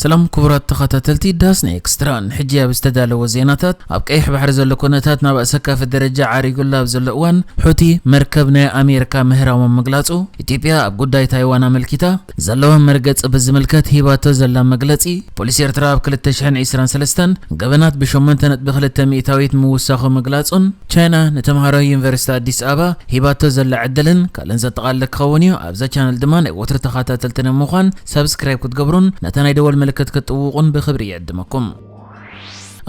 ሰላም ክቡራት ተኸታተልቲ ዳስና ኤክስትራ፣ ንሕጂ ኣብ ዝተዳለወ ዜናታት፣ ኣብ ቀይሕ ባሕሪ ዘሎ ኩነታት ናብ ኣሰካፊ ደረጃ ዓሪጉላ ኣብ ዘሎ እዋን፣ ሑቲ መርከብ ናይ ኣሜሪካ ምህራሞም ምግላጹ፣ ኢትዮጵያ ኣብ ጉዳይ ታይዋን ኣመልኪታ ዘለዋ መርገጺ ብዝምልከት ሂባቶ ዘላ መግለጺ፣ ፖሊሲ ኤርትራ ኣብ ክልተ ሽሕን ዕስራን ሰለስተን ገበናት ብሸሞንተ ነጥቢ ክልተ ሚእታዊት ምውሳኹ ምግላጹን፣ ቻይና ንተምሃሮ ዩኒቨርሲቲ ኣዲስ ኣበባ ሂባቶ ዘላ ዕድልን ካልእን ዘጠቓልል ክኸውን እዩ። ኣብዛ ቻነል ድማ ናይ ወትሩ ተኸታተልቲ ንምዃን ሳብስክራይብ ክትገብሩን ነታ ናይ ደወል ምልክት ክትጥውቑን ብኽብሪ ይዕድመኩም።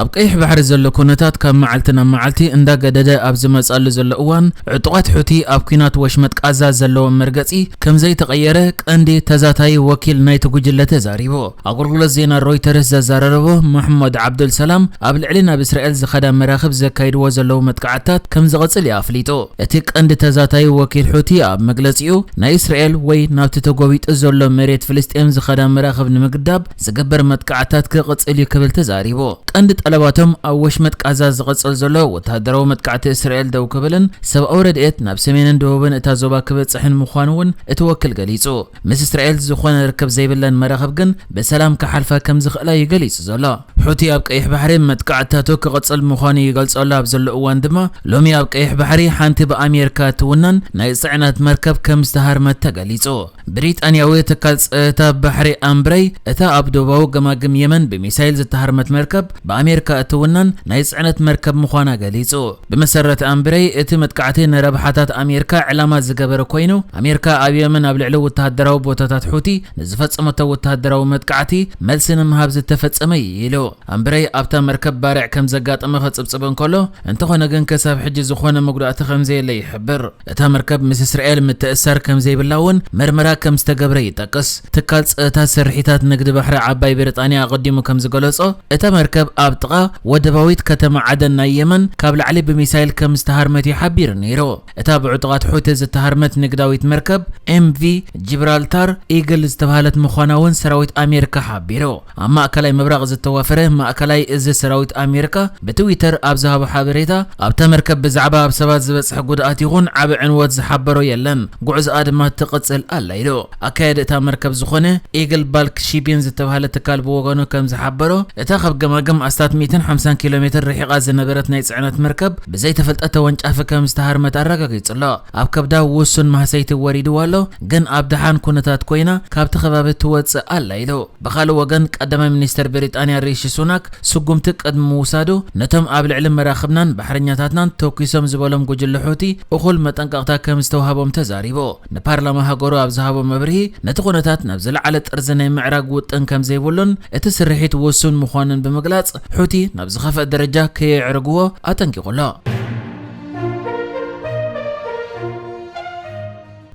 ኣብ ቀይሕ ባሕሪ ዘሎ ኩነታት ካብ መዓልቲ ናብ መዓልቲ እንዳገደደ ኣብ ዝመጻሉ ዘሎ እዋን፣ ዕጡቓት ሑቲ ኣብ ኲናት ወሽመጥ ቃዛ ዘለዎም መርገጺ ከም ዘይተቐየረ ቀንዲ ተዛታዪ ወኪል ናይቲ ጉጅለ ተዛሪቡ። ኣገልግሎት ዜና ሮይተርስ ዘዛረረቦ መሕመድ ዓብዱል ሰላም፣ ኣብ ልዕሊ ናብ እስራኤል ዝኸዳ መራኽብ ዘካይድዎ ዘለዉ መጥቃዕትታት ከም ዝቐጽል እዩ ኣፍሊጡ። እቲ ቀንዲ ተዛታዪ ወኪል ሑቲ ኣብ መግለጺኡ፣ ናይ እስራኤል ወይ ናብቲ ተጎቢጡ ዘሎ መሬት ፍልስጤም ዝኸዳ መራኽብ ንምግዳብ ዝግበር መጥቃዕትታት ክቕጽል እዩ ክብል ተዛሪቡ። ቀንዲ ጠለባቶም ኣብ ወሽመጥ ቃዛ ዝቕጽል ዘሎ ወተሃደራዊ መጥቃዕቲ እስራኤል ደው ክብልን ሰብኣዊ ረድኤት ናብ ሰሜንን ደቡብን እታ ዞባ ክበጽሕን ምዃኑ እውን እቲ ወኪል ገሊጹ። ምስ እስራኤል ዝኾነ ርክብ ዘይብለን መራኽብ ግን ብሰላም ክሓልፋ ከም ዝኽእላ እዩ ገሊጹ ዘሎ። ሑቲ ኣብ ቀይሕ ባሕሪ መጥቃዕትታቱ ክቕጽል ምዃኑ ይገልጾ ኣሎ ኣብ ዘሎ እዋን ድማ፣ ሎሚ ኣብ ቀይሕ ባሕሪ ሓንቲ ብኣሜሪካ እትውነን ናይ ጽዕነት መርከብ ከም ዝተሃርመት ተገሊጹ። ብሪጣንያዊ ትካል ጸጥታ ባሕሪ ኣምብረይ፣ እታ ኣብ ደቡባዊ ገማግም የመን ብሚሳይል ዝተሃርመት መርከብ፣ ብኣሜሪካ እትውነን ናይ ጽዕነት መርከብ ምዃና ገሊጹ። ብመሰረት ኣምብረይ፣ እቲ መጥቃዕቲ ንረብሓታት ኣሜሪካ ዕላማ ዝገበረ ኮይኑ፣ ኣሜሪካ ኣብ የመን ኣብ ልዕሊ ወተሃደራዊ ቦታታት ሑቲ ንዝፈጸመቶ ወተሃደራዊ መጥቃዕቲ መልሲ ንምሃብ ዝተፈጸመ እዩ ኢሉ። ኣምብረይ ኣብታ መርከብ ባርዕ ከም ዘጋጠመ ክጽብጽብ እንከሎ፣ እንተኾነ ግን ክሳብ ሕጂ ዝኾነ መጉዳእቲ ከም ዘየለ ይሕብር። እታ መርከብ ምስ እስራኤል ምትእስሳር ከም ዘይብላ እውን መርመራ ከም ዝተገብረ ይጠቅስ። ትካል ጸጥታ ስርሒታት ንግዲ ባሕሪ ዓባይ ብሪጣንያ ኣቐዲሙ ከም ዝገለጾ፣ እታ መርከብ ኣብ ጥቓ ወደባዊት ከተማ ዓደን ናይ የመን ካብ ላዕሊ ብሚሳይል ከም ዝተሃርመት እዩ ሓቢሩ ነይሩ። እታ ብዕጡቓት ሑቲ ዝተሃርመት ንግዳዊት መርከብ ኤምቪ ጂብራልታር ኢግል ዝተባህለት ምዃና እውን ሰራዊት ኣሜሪካ ሓቢሩ። ኣብ ማእከላይ ምብራቕ ዝተዋፈረ ማእከላይ እዚ ሰራዊት ኣሜሪካ ብትዊተር ኣብ ዝሃቦ ሓበሬታ፣ ኣብታ መርከብ ብዛዕባ ኣብ ሰባት ዝበጽሐ ጉድኣት ይኹን ዓቢ ዕንወት ዝሓበሮ የለን፣ ጉዕዞኣ ድማ ትቕጽል ኣላ ኢሉ። ኣካያዲ እታ መርከብ ዝኾነ ኢግል ባልክ ሺፒን ዝተባህለ ትካል ብወገኑ ከም ዝሓበሮ፣ እታ ካብ ገማግም ኣስታት ሚእትን ሓምሳን ኪሎ ሜትር ርሒቓ ዝነበረት ናይ ጽዕነት መርከብ ብዘይተፈልጠ ተወንጫፊ ከም ዝተሃርመት ኣረጋጊጹ ኣሎ። ኣብ ከብዳ ውሱን ማህሰይቲ ወሪድዋ ኣሎ፣ ግን ኣብ ደሓን ኩነታት ኮይና ካብቲ ከባቢ ትወጽእ ኣላ ኢሉ። ብኻልእ ወገን፣ ቀዳማይ ሚኒስተር ብሪጣንያ ሪሺ ሱናክ ስጉምቲ ቅድሚ ምውሳዱ፣ ነቶም ኣብ ልዕሊ መራኽብናን ባሕረኛታትናን ተኲሶም ዝበሎም ጉጅለ ሑቲ እኹል መጠንቀቕታ ከም ዝተዋህቦም ተዛሪቡ። ንፓርላማ ሃገሩ ኣብ ዝሃቦ መብርሂ፣ ነቲ ኩነታት ናብ ዝለዓለ ጥርዚ ናይ ምዕራግ ውጥን ከም ዘይብሉን እቲ ስርሒት ውሱን ምዃኑን ብምግላጽ፣ ሑቲ ናብ ዝኸፍአ ደረጃ ከየዕርግዎ ኣጠንቂቑ ኣሎ።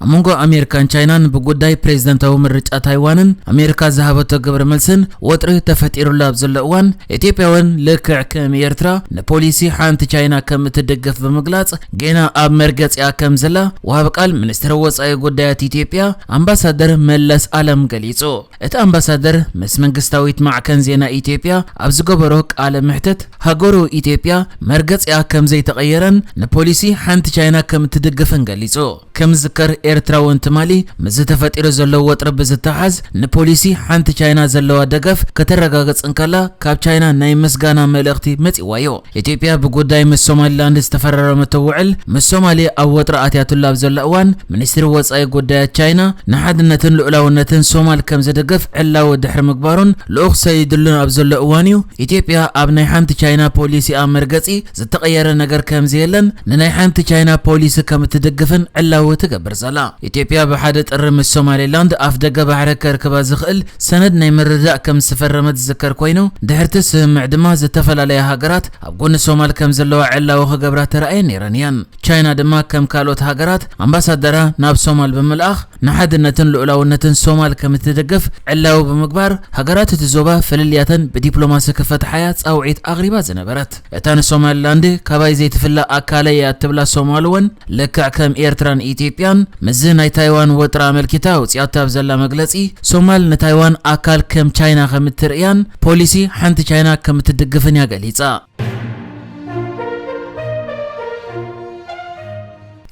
ኣብ መንጎ ኣሜሪካን ቻይናን ብጉዳይ ፕሬዝደንታዊ ምርጫ ታይዋንን ኣሜሪካ ዝሃበቶ ግብረ መልስን ወጥሪ ተፈጢሩሉ ኣብ ዘሎ እዋን፣ ኢትዮጵያ እውን ልክዕ ከም ኤርትራ ንፖሊሲ ሓንቲ ቻይና ከም እትድግፍ ብምግላጽ፣ ጌና ኣብ መርገጺኣ ከም ዘላ ወሃቢ ቃል ሚኒስትሪ ወጻኢ ጉዳያት ኢትዮጵያ ኣምባሳደር መለስ ኣለም ገሊጹ። እቲ ኣምባሳደር ምስ መንግስታዊት ማዕከን ዜና ኢትዮጵያ ኣብ ዝገበሮ ቃለ መሕትት፣ ሃገሩ ኢትዮጵያ መርገጺኣ ከም ዘይተቐየረን ንፖሊሲ ሓንቲ ቻይና ከም እትድግፍን ገሊጹ። ከም ዝዝከር፣ ኤርትራ እውን ትማሊ ምስዚ ተፈጢሩ ዘሎ ወጥሪ ብዝተሓዝ ንፖሊሲ ሓንቲ ቻይና ዘለዋ ደገፍ ከተረጋግጽ እንከላ፣ ካብ ቻይና ናይ ምስጋና መልእኽቲ መጺዋ እዩ። ኢትዮጵያ ብጉዳይ ምስ ሶማሊላንድ ዝተፈራረመቶ ውዕል ምስ ሶማሌ ኣብ ወጥሪ ኣትያትሉ ኣብ ዘሎ እዋን፣ ሚኒስትሪ ወጻኢ ጉዳያት ቻይና ንሓድነትን ልኡላውነትን ሶማል ከም ዝድግፍ ዕላዊ ድሕሪ ምግባሩን ልኡኽ ሰዲድሉን ኣብ ዘሎ እዋን እዩ፣ ኢትዮጵያ ኣብ ናይ ሓንቲ ቻይና ፖሊሲኣ መርገጺ ዝተቐየረ ነገር ከም ዘየለን ንናይ ሓንቲ ቻይና ፖሊሲ ከም እትድግፍን ዕላዊ ትገብር ዘላ። ኢትዮጵያ ብሓደ ጥሪ ምስ ሶማሌላንድ ኣፍ ደገ ባሕሪ ከርክባ ዝኽእል ሰነድ ናይ ምርድዳእ ከም ዝፈረመት ዝዝከር ኮይኑ፣ ድሕርቲ ስምምዕ ድማ ዝተፈላለያ ሃገራት ኣብ ጎኒ ሶማል ከም ዘለዋ ዕላዊ ክገብራ ተራእየን ነይረን እየን። ቻይና ድማ ከም ካልኦት ሃገራት ኣምባሳደራ ናብ ሶማል ብምልኣኽ ንሓድነትን ልኡላውነትን ሶማል ከም እትድግፍ ዕላዊ ብምግባር፣ ሃገራት እቲ ዞባ ፍልልያተን ብዲፕሎማሲ ክፈትሓያ ጻውዒት ኣቕሪባ ዝነበረት እታ ንሶማሊላንድ ካባይ ዘይትፍለ ኣካለይ እያ እትብላ ሶማል እውን፣ ልክዕ ከም ኤርትራን ኢትዮጵያን፣ ምስዚ ናይ ታይዋን ወጥሪ ኣመልኪታ ኣውጺኣቶ ኣብ ዘላ መግለጺ፣ ሶማል ንታይዋን ኣካል ከም ቻይና ከም እትርእያን ፖሊሲ ሓንቲ ቻይና ከም እትድግፍን እያ ገሊጻ።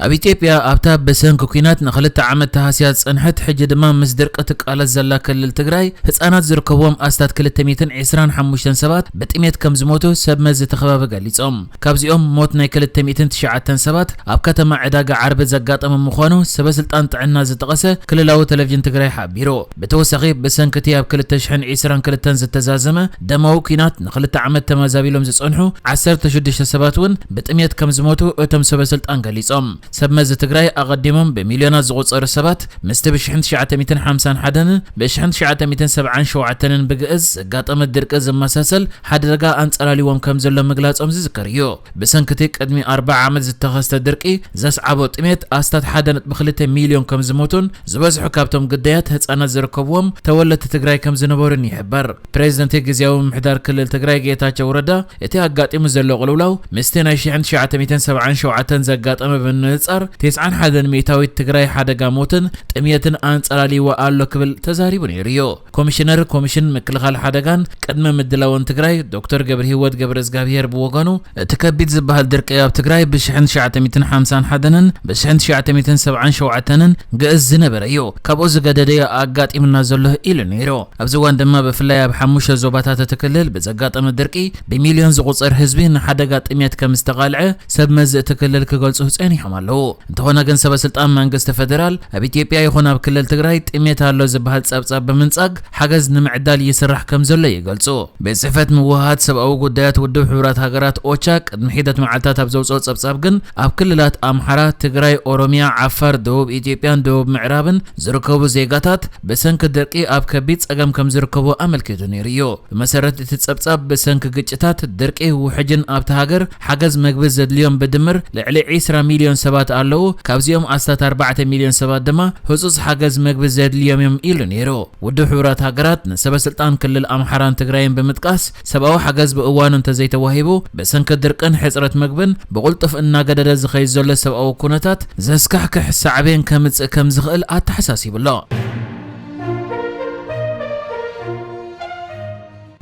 ኣብ ኢትዮጵያ ኣብታ ብሰንኪ ኲናት ንኽልተ ዓመት ተሃስያ ዝጸንሐት፣ ሕጂ ድማ ምስ ድርቂ ትቃለስ ዘላ ክልል ትግራይ፣ ህጻናት ዝርከብዎም ኣስታት ክልተ ሚእትን ዕስራን ሓሙሽተን ሰባት ብጥሜት ከም ዝሞቱ ሰብ መዚ እቲ ከባቢ ገሊጾም። ካብዚኦም ሞት ናይ ክልተ ሚእትን ትሽዓተን ሰባት ኣብ ከተማ ዕዳጋ ዓርቢ ዘጋጠመ ምዃኑ ሰበ ስልጣን ጥዕና ዝጠቐሰ ክልላዊ ቴሌቪዥን ትግራይ ሓቢሩ። ብተወሳኺ፣ ብሰንኪ እቲ ኣብ ክልተ ሽሕን ዕስራን ክልተን ዝተዛዘመ ደማዊ ኲናት ንኽልተ ዓመት ተመዛቢሎም ዝጸንሑ ዓሰርተ ሽዱሽተ ሰባት እውን ብጥሜት ከም ዝሞቱ እቶም ሰበ ስልጣን ገሊጾም። ሰብ መዚ ትግራይ ኣቐዲሞም ብሚልዮናት ዝቑጸሩ ሰባት ምስቲ ብሽሕን ትሽዓተ ሚእትን ሓምሳን ሓደን ብሽሕን ትሽዓተ ሚእትን ሰብዓን ሸውዓተን ብግእዝ ዘጋጠመ ድርቂ ዝመሳሰል ሓደጋ ኣንጸላልዎም ከም ዘሎ ምግላጾም ዝዝከር እዩ። ብሰንኪ እቲ ቅድሚ ኣርብዓ ዓመት ዝተኸስተ ድርቂ ዘስዓቦ ጥሜት ኣስታት ሓደ ነጥቢ ክልተ ሚልዮን ከም ዝሞቱን ዝበዝሑ ካብቶም ግዳያት ህጻናት ዝርከብዎም ተወለድቲ ትግራይ ከም ዝነበሩን ይሕበር። ፕሬዝደንት ግዝያዊ ምምሕዳር ክልል ትግራይ ጌታቸው ረዳ እቲ ኣጋጢሙ ዘሎ ቅልውላው ምስቲ ናይ ሽሕን ትሽዓተ ሚእትን ሰብዓን ሸውዓተን ዘጋጠመ ብምንጻር፣ ተስዓን ሓደን ሚእታዊት ትግራይ ሓደጋ ሞትን ጥሜትን ኣንጸላልይዋ ኣሎ ክብል ተዛሪቡ ነይሩ እዩ። ኮሚሽነር ኮሚሽን ምክልኻል ሓደጋን ቅድመ ምድላውን ትግራይ ዶክተር ገብረ ህይወት ገብረ እግዚኣብሔር ብወገኑ፣ እቲ ከቢድ ዝበሃል ድርቂ ኣብ ትግራይ ብሽሕን ትሽዓተ ሚእትን ሓምሳን ሓደን ብሽሕን ትሽዓተ ሚእትን ሰብዓን ሸውዓተን ግእዝ ዝነበረ እዩ። ካብኡ ዝገደደ ኣጋጢምና ዘሎ ኢሉ ነይሩ። ኣብዚ እዋን ድማ ብፍላይ ኣብ ሓሙሽተ ዞባታት እቲ ክልል ብዘጋጠመ ድርቂ ብሚልዮን ዝቑጸር ህዝቢ ንሓደጋ ጥሜት ከም ዝተቓልዐ ሰብ መዚ እቲ ክልል ክገልጹ ጸኒሖም ኣለዉ። እንተኾነ ግን ሰበ ስልጣን መንግስቲ ፌደራል ኣብ ኢትዮጵያ ይኹን ኣብ ክልል ትግራይ ጥሜት ኣሎ ዝበሃል ጸብጻብ ብምንጻግ ሓገዝ ንምዕዳል ይስራሕ ከም ዘሎ ይገልጹ። ቤት ጽሕፈት ምውህሃድ ሰብኣዊ ጉዳያት ውድብ ሕቡራት ሃገራት ኦቻ ቅድሚ ሒደት መዓልታት ኣብ ዘውጽኦ ጸብጻብ ግን ኣብ ክልላት ኣምሓራ፣ ትግራይ፣ ኦሮሚያ፣ ዓፋር፣ ደቡብ ኢትዮጵያን ደቡብ ምዕራብን ዝርከቡ ዜጋታት ብሰንኪ ድርቂ ኣብ ከቢድ ጸገም ከም ዝርከቡ ኣመልኪቱ ነይሩ እዩ። ብመሰረት እቲ ጸብጻብ፣ ብሰንኪ ግጭታት፣ ድርቂ፣ ውሕጅን ኣብታ ሃገር ሓገዝ መግቢ ዘድልዮም ብድምር ልዕሊ ዕስራ ሚልዮን ሰባት ኣለዉ። ካብዚኦም ኣስታት ኣርባዕተ ሚልዮን ሰባት ድማ ህጹጽ ሓገዝ መግቢ ዘድልዮም እዮም ኢሉ ነይሩ። ውድብ ሕቡራት ሃገራት ንሰበ ስልጣን ክልል ኣምሓራን ትግራይን ብምጥቃስ፣ ሰብኣዊ ሓገዝ ብእዋኑ እንተዘይተዋሂቡ፣ ብሰንኪ ድርቅን ሕጽረት መግብን ብቕልጡፍ እናገደደ ዝኸይድ ዘሎ ሰብኣዊ ኩነታት ዘስካሕክሕ ሳዕቤን ከምጽእ ከም ዝኽእል ኣተሓሳሲቡ ኣሎ።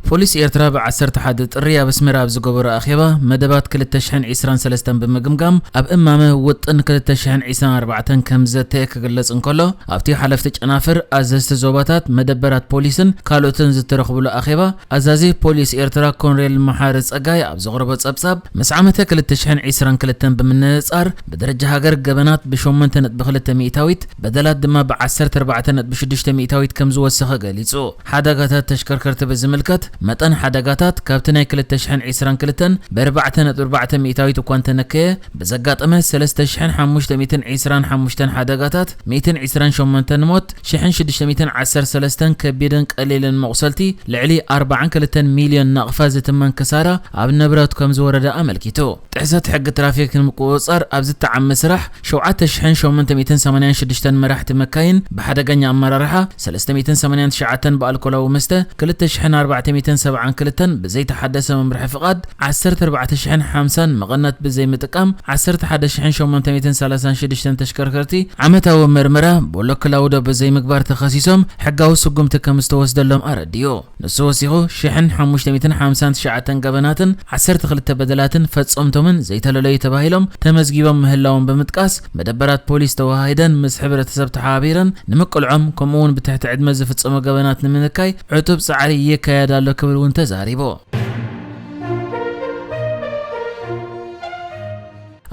ፖሊስ ኤርትራ ብ ዓሰርተ ሓደ ጥሪ ኣብ ኣስመራ ኣብ ዝገበሮ ኣኼባ፣ መደባት ክልተ ሽሕን ዕስራን ሰለስተን ብምግምጋም፣ ኣብ እማመ ውጥን ክልተ ሽሕን ዕስራን ኣርባዕተን ከም ዘተየ ክግለጽ እንከሎ፣ ኣብቲ ሓለፍቲ ጨናፍር፣ ኣዘዝቲ ዞባታት፣ መደበራት ፖሊስን ካልኦትን ዝተረኽብሉ ኣኼባ፣ ኣዛዚ ፖሊስ ኤርትራ ኮንሬል መሓሪ ጸጋይ ኣብ ዘቕረቦ ጸብጻብ፣ ምስ ዓመተ ክልተ ሽሕን ዕስራን ክልተን ብምንጻር፣ ብደረጃ ሃገር ገበናት ብሸሞንተ ነጥቢ ክልተ ሚእታዊት፣ በደላት ድማ ብዓሰርተ ኣርባዕተ ነጥቢ ሽዱሽተ ሚእታዊት ከም ዝወሰኸ ገሊጹ። ሓደጋታት ተሽከርከርቲ ብዝምልከት፣ መጠን ሓደጋታት ካብቲ ናይ ክልተ ሽሕን ዕስራን ክልተን ብኣርባዕተ ነጥቢ ኣርባዕተ ሚእታዊት እኳ እንተነከየ፣ ብዘጋጠመ ሰለስተ ሽሕን ሓሙሽተ ሚእትን ዕስራን ሓሙሽተን ሓደጋታት፣ ሚእትን ዕስራን ሸሞንተን ሞት፣ ሽሕን ሽዱሽተ ሚእትን ዓሰርተ ሰለስተን ከቢድን ቀሊልን መቑሰልቲ፣ ልዕሊ ኣርባዓን ክልተን ሚልዮን ናቕፋ ዝትመን ክሳራ ኣብ ንብረት ከም ዝወረደ ኣመልኪቱ። ጥሕሰት ሕጊ ትራፊክ ንምቁጽጻር ኣብ ዝተዓመ ስራሕ፣ ሸውዓተ ሽሕን ሸሞንተ ሚእትን ሰማንያን ሽዱሽተን መራሕቲ መካይን ብሓደገኛ ኣመራርሓ፣ ሰለስተ ሚእትን ሰማንያን ትሽዓተን ብኣልኮላዊ መስተ፣ ክልተ ሽሕን ኣርባዕተ ሚእትን ሰብዓን ክልተን ብዘይተሓደሰ መምርሒ ፍቓድ፣ ዓሰርተ ኣርባዕተ ሽሕን ሓምሳን መቐነት ብዘይምጥቃም፣ ዓሰርተ ሓደ ሽሕን ሸሞንተ ሚእትን ሰላሳን ሽዱሽተን ተሽከርከርቲ ዓመታዊ መርመራ ቦሎክላውዶ ብዘይምግባር ተኸሲሶም ሕጋዊ ስጉምቲ ከም ዝተወስደሎም ኣረዲኡ። ንሱ ወሲኹ፣ ሽሕን ሓሙሽተ ሚእትን ሓምሳን ትሽዓተን ገበናትን ዓሰርተ ክልተ በደላትን ፈጸምቶምን ዘይተለለዩ ተባሂሎም ተመዝጊቦም ምህላዎም ብምጥቃስ፣ መደበራት ፖሊስ ተወሃሂደን ምስ ሕብረተሰብ ተሓባቢረን ንምቅልዖም፣ ከምኡ'ውን ብትሕቲ ዕድመ ዝፍጸሙ ገበናት ንምንካይ ዕቱብ ጻዕሪ ይካየድ ኣሎ ክብል እውን ተዛሪቡ።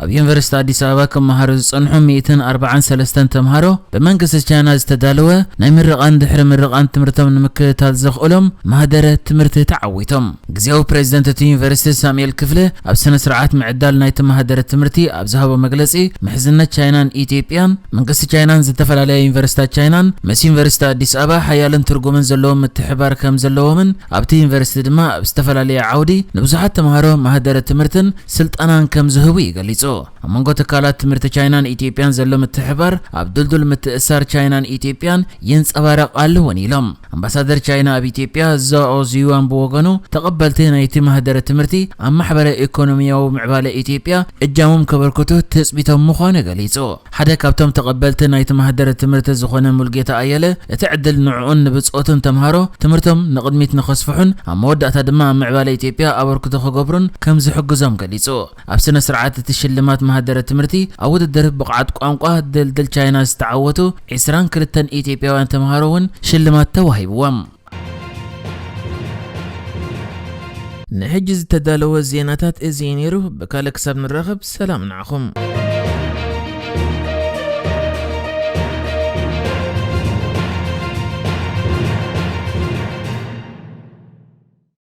ኣብ ዩኒቨርሲቲ ኣዲስ ኣበባ ክመሃሩ ዝጸንሑ ሚእትን ኣርባዓን ሰለስተን ተምሃሮ፣ ብመንግስቲ ቻይና ዝተዳለወ ናይ ምርቓን ድሕሪ ምርቓን ትምህርቶም ንምክትታል ዘኽእሎም ማህደረ ትምህርቲ ተዓዊቶም። ግዝያዊ ፕሬዚደንት እቲ ዩኒቨርሲቲ ሳሙኤል ክፍለ ኣብ ስነ ስርዓት ምዕዳል ናይቲ ማህደረ ትምህርቲ ኣብ ዝሃቦ መግለጺ፣ ምሕዝነት ቻይናን ኢትዮጵያን፣ መንግስቲ ቻይናን ዝተፈላለያ ዩኒቨርሲታት ቻይናን ምስ ዩኒቨርሲቲ ኣዲስ ኣበባ ሓያልን ትርጉምን ዘለዎም ምትሕባር ከም ዘለዎምን ኣብቲ ዩኒቨርሲቲ ድማ ኣብ ዝተፈላለየ ዓውዲ ንብዙሓት ተምሃሮ ማህደረ ትምህርትን ስልጠናን ከም ዝህቡ እዩ ገሊጹ። ኣብ መንጎ ትካላት ትምህርቲ ቻይናን ኢትዮጵያን ዘሎ ምትሕባር ኣብ ድልዱል ምትእሳር ቻይናን ኢትዮጵያን ይንጸባረቕ ኣሎ እውን ኢሎም። ኣምባሳደር ቻይና ኣብ ኢትዮጵያ ዛኦ ዚዩዋን ብወገኑ፣ ተቐበልቲ ናይቲ ማህደረ ትምህርቲ ኣብ ማሕበረ ኢኮኖሚያዊ ምዕባለ ኢትዮጵያ እጃሞም ከበርክቱ ትጽቢቶም ምዃኑ ገሊጹ። ሓደ ካብቶም ተቐበልቲ ናይቲ ማህደረ ትምህርቲ ዝኾነ ሙልጌታ ኣየለ፣ እቲ ዕድል ንዕኡን ንብጾቱን ተምሃሮ ትምህርቶም ንቕድሚት ንኸስፍሑን ኣብ መወዳእታ ድማ ኣብ ምዕባለ ኢትዮጵያ ኣበርክቶ ክገብሩን ከም ዝሕግዞም ገሊጹ። ኣብ ስነ ስርዓት እቲ ሽልማት ሽልማት መሃደረ ትምህርቲ ኣብ ውድድር ብቕዓት ቋንቋ ድልድል ቻይና ዝተዓወቱ ዕስራን ክልተን ኢትዮጵያውያን ተምሃሮ እውን ሽልማት ተዋሂብዎም። ንሕጂ ዝተዳለወ ዜናታት እዚ እዩ ነይሩ። ብካልእ ክሳብ ንራኸብ ሰላም ንዓኹም።